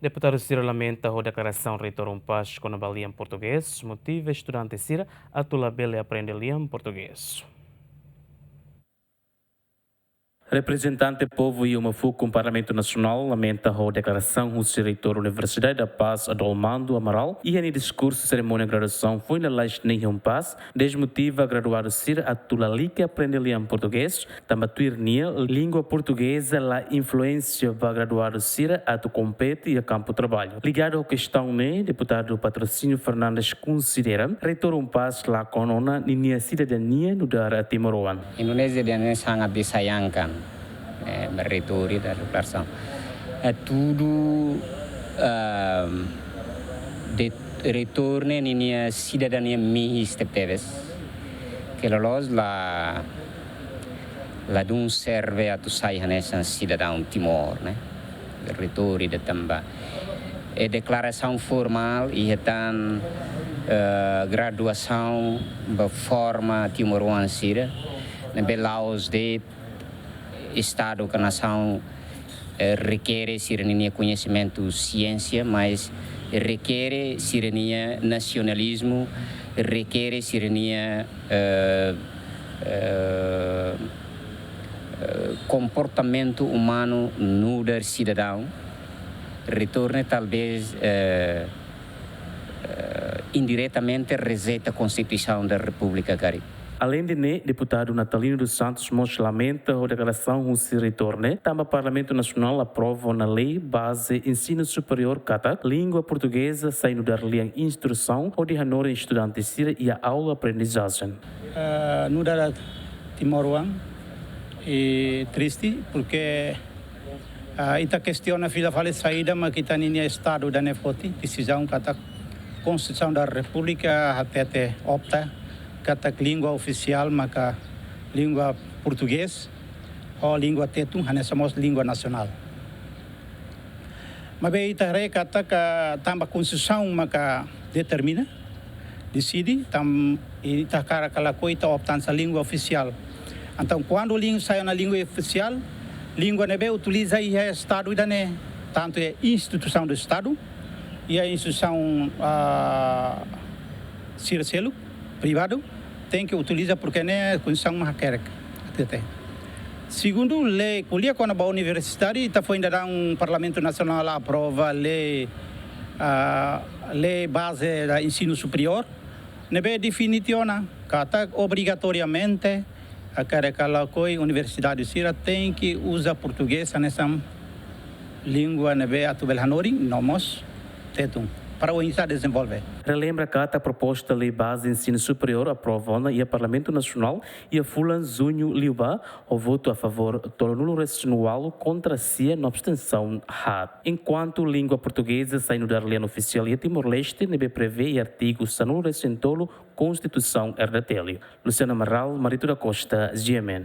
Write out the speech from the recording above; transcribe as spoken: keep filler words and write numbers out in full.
Deputadu sira lamenta ho deklarasaun Reitór UNPAZ kona-ba lian portugés, motiva estudante sira atu labele aprende lian portugés. Reprezentante povu iha uma fukun Parlamentu Nasionál lamenta ho deklarasaun husi Reitór Universidade da Paz, Adolmando Amaral, iha nia diskursu serimónia graduasaun foin lalais ne'e iha UNPAZ, dezmotiva graduadu sira atu lalika aprende lian portugés, tanba tuir nia, língua portugeza la influénsia ba graduadu sira atu kompete iha kampu traballu. Ligadu ho kestaun ne'e, deputadu Patrocínio Fernandes konsidera, Reitór UNPAZ lakon ona ninia sidadania nu'udar timoroan. Indonézia dia ne'e sangat disayangkan, eh, Reitór nia deklarasaun. Eh, tudu, ehm, de, Reitór ne'e ninia sidadania mihis tebetebes. Ke loloos la, ladún serve atu sai hanesan sidadaun Timor, ne'e. Reitór ida tanba. E deklarasaun formál iha tan, eh, graduasaun ba forma timoroan sira, ne'ebé la'ós de'it Estadu ka nasaun, eh, rekere sira-ninia koñesimentu siénsia, mas rekere sira-nia nasionalizmu, rekere sira-nia, eh, eh, eh, komportamentu umanu nu'udar sidadaun. Reitór ne'e talvés, eh, eh, indiretamente rejeita Konstituisaun da Repúblika karik. Aleinde ne'e, deputadu Natalino dos Santos mós lamenta ho deklarasaun husi Reitór ne'e, tanba Parlamentu Nasionál aprova ona lei baze ensinu superiór katak língua portugeza sai nu'udar lian instrusaun hodi hanorin estudante sira iha aula aprendizajen. Eh, nu'udar timoroan, i triste, porque, ah, ita kestiona fila fali saida mak ita-ninia Estadu ida-ne'e foti desizaun katak Konstituisaun da Repúblika hatete, opta katak língua ofisiál maka língua portugés, ho língua tetun hanesan mós língua nasionál. Maibé ita haree katak tanba Konstituisaun maka determina, deside, tan ita hakarak ka lakohi ita opta hanesan língua ofisiál. Entaun, kuandu língua sai ona língua ofisiál, língua ne'ebé utiliza iha Estadu ida-ne'e, tantu iha instituisaun do Estadu, iha instituisaun, ah, sira seluk, privadu, tenke utiliza porke ne'e Konstituisaun mak hakerek. Hatete. Segundu, lei ko'alia kona-ba universidade, ita foin daudaun Parlamentu Nasionál aprova lei, ah, lei baze da ensinu superiór, ne'ebé define tiha ona katak obrigatoriamente, hakarak ka lakohi, universidade sira tenke uza portugés hanesan língua ne'ebé atu bele hanorin, no mós tetun, para oinsá dezenvolve. Relembra katak proposta lei baze ensinu superiór aprova ona iha Parlamentu Nasionál iha fulan Juñu liubá, ho votu a favór tolunulu-resin-ualu, kontra sia no abstensaun haat. Enkuantu língua portugeza sai nu'udar lian ofisiál iha Timor-Leste, ne'ebé prevee iha artigu sanulu-resin-tolu Konstituisaun R D T L. Luciano Amaral, Marito da Costa, G M N.